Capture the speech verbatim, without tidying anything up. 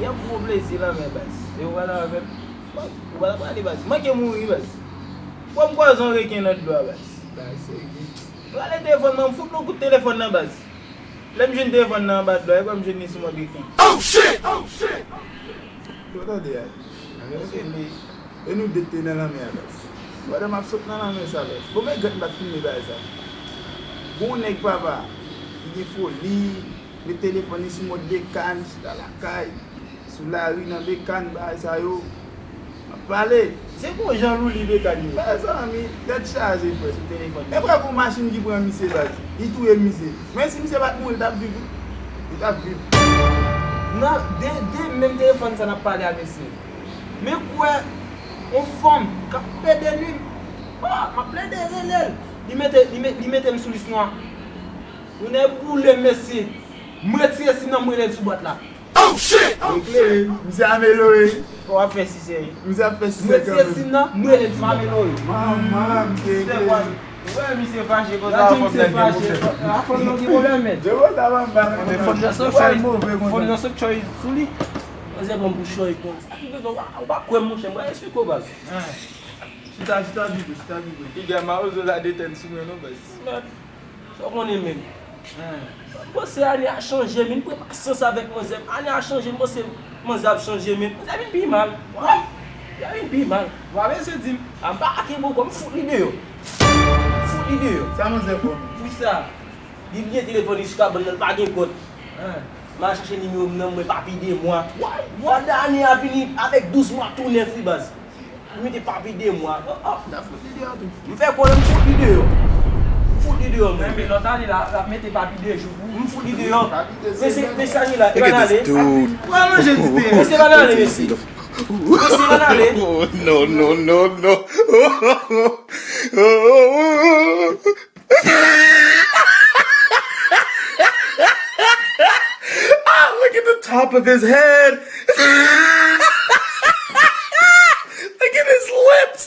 Yon gwo plezi la, men baz. E ou pral avè m? Ou pral prale, baz. Manke mouri, baz. Bon, m kwaze yon reken nan dlo a, baz. Baz, serye. Rale telefòn nan, m fout nou kout telefòn nan, baz. Lè m jwenn telefòn nan anba dlo a, e kwè m jwenn li sou mòd reken. Oh shit! Oh shit! Yo tande a. Mesye, men. E nou de te nan lanmè a, baz. Pandan m ap sot nan lanmè sa, baz. Bon, men gad m pa t filme bagay sa. Gon nèg, papa, li gen foli, met telefòn li sou mòd bekàn, chita lakay, sou lari nan bekàn, bagay sa yo. M ap pale. Se gon jan Louli bekàn yo. Mezanmi, tèt chaje, frè. Sou telefòn. E frè, gon machin ki pran misye, baz. Li touye misye. Men si misye pa t mouri, li t ap viv, wi. Li t ap viv. Nan de, de menm telefòn sa n ap pale a mesye. Men kwè, yon fanm k ap plede nwi m. Oh, m ap plede rele l. Li mete, li met, li mete m sou lis nwa. Yon nèg boule m, mesye. M retire sim nan, m rele l sou bwat la. Oh shit! Eklere, misye amelyore. Fò w ap fè sisè. Misye ap fè sisè kanmenm. M retire sim nan, m rele l sou bwat la. Manman, misye eklere. Ou wè misye fache konsa, fòk nèg gen pwoblèm. Fòk nèg gen pwoblèm, men. Depo sa pa m pa nan kontan. Fòk nan sot choy. Fòk nan sot choy sou li. Manzè pran m pou choy konsa. Sa ki bezwen, ou pa kwè m, monchè, m pral esplike w, baz. Chita, chita, bibo, chita, bibo. Piga mawozo la detèn sou mwen, non, baz. Sa w konnen menm. M panse ane a chanje, men m pran pasyans avèk manzè. Ane a chanje, m panse manzè ap chanje, men manzè vin pi mal. Wi, li vin pi mal. W a mesye di m. A m pa ake bòkò, m fout li deyò. M fout li deyò. Sa manzè fè w? Wi sa. Li bliye telefòn li sou kabann nan, li pa gen kòd. M al chèche nimewo m nan, m wè papi de mwa. Pandan ane a vini avèk douz mwa tou nèf, wi, baz. Li mete papi de mwa. Oh, oh. N ap fout li deyò tou. M fè kòlè, m fout li deyò. M fout li deyò, mwen. Men lòt ane la, l ap mete papi de jou pou ou. M fout li deyò. Mesye, mesye ane la, e pa n ale. Ou pral manje ti peyen. Mesye, pa n ale, mesye. Mesye, pa n ale. Oh, no, no, no, no. Ah, look at the top of his head. Look at his lips.